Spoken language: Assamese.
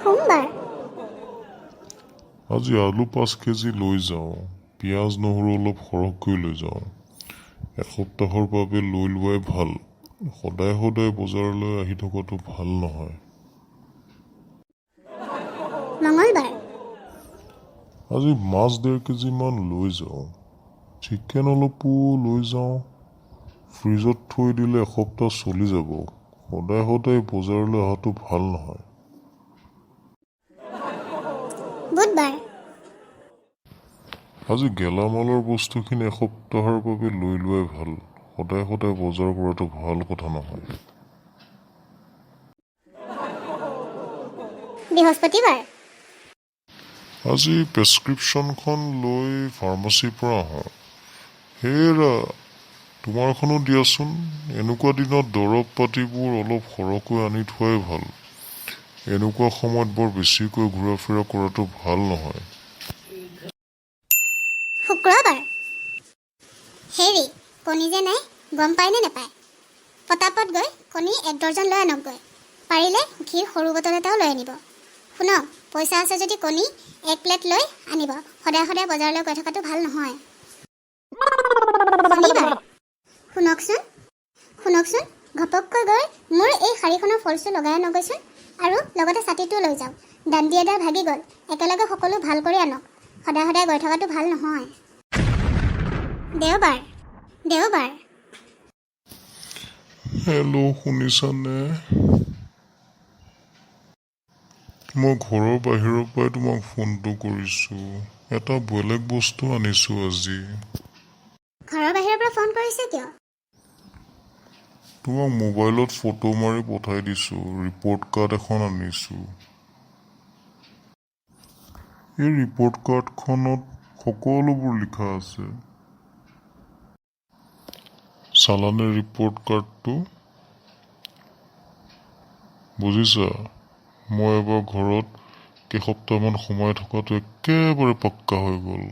সোমবাৰ। আজি আলু 5 কেজি লৈ যাওঁ, পিঁয়াজ নহৰু অলপ সৰহকৈ লৈ যাওঁ। এসপ্তাহৰ বাবে লৈ লোৱাই ভাল। সদায় সদায় বজাৰলৈ আহি থকাটো ভাল নহয়। মঙলবাৰ। আজি মাছ 1.5 কেজিমান লৈ যাওঁ, চিকেন অলপো লৈ যাওঁ। ফ্ৰিজত থৈ দিলে এসপ্তাহ চলি যাব। সদায় সদায় বজাৰলৈ অহাটো ভাল নহয়। বুধবাৰ। আজি গেলামালৰ বস্তুখিনি এসপ্তাহৰ বাবে লৈ লোৱাই ভাল। সদায় সদায় বজাৰ কৰাটো ভাল কথা নহয়। বৃহস্পতিবাৰ। আজি প্ৰেছক্ৰিপশ্যনখন লৈ ফাৰ্মাচীৰ পৰা আহোঁ। হেৰা, তোমাৰখনো দিয়াচোন। এনেকুৱা দিনত দৰৱ পাতিবোৰ অলপ সৰহকৈ আনি থোৱাই ভাল। এনেকুৱা সময়ত বৰ বেছিকৈ ঘূৰা ফুৰা কৰাটো ভাল নহয়। শুক্ৰবাৰ। হেৰি, কণী যে নাই, গম পায় নে নাপায়? পটাপট গৈ কণী 1 ডৰ্জন লৈ আনকগৈ। পাৰিলে ঘিৰ সৰু বটল এটাও লৈ আনিব। শুনক, পইচা আছে যদি কণী 1 প্লেট লৈ আনিব। সদায় সদায় বজাৰলৈ গৈ থকাটো ভাল নহয়। শনিবাৰ। শুনকচোন, শুনকচোন, ঘপককৈ গৈ মোৰ এই শাৰীখনৰ ফলছটো লগাই আনকগৈচোন আৰু লগতে ছাতিটোও লৈ যাওক। দাণ্ডি এডাল ভাগি গ'ল। একেলগে সকলো ভাল কৰি আনক। সদায় সদায় গৈ থকাটো ভাল নহয়। দেওবাৰ, দেওবাৰ। হেল্ল', শুনিছানে? মই ঘৰৰ বাহিৰৰ পৰাই তোমাক ফোনটো কৰিছোঁ। এটা বেলেগ বস্তু আনিছোঁ আজি। ঘৰৰ বাহিৰৰ পৰা ফোন কৰিছে কিয়? তোমাক মোবাইলত ফটো মাৰি পঠাই দিছোঁ। ৰিপৰ্ট কাৰ্ড এখন আনিছোঁ। এই ৰিপৰ্ট কাৰ্ডখনত সকলোবোৰ লিখা আছে। চালানে ৰিপৰ্ট কাৰ্ডটো? বুজিছা, মই এবাৰ ঘৰত কেইসপ্তাহমান সোমাই থকাটো একেবাৰে পাক্কা হৈ গ'ল।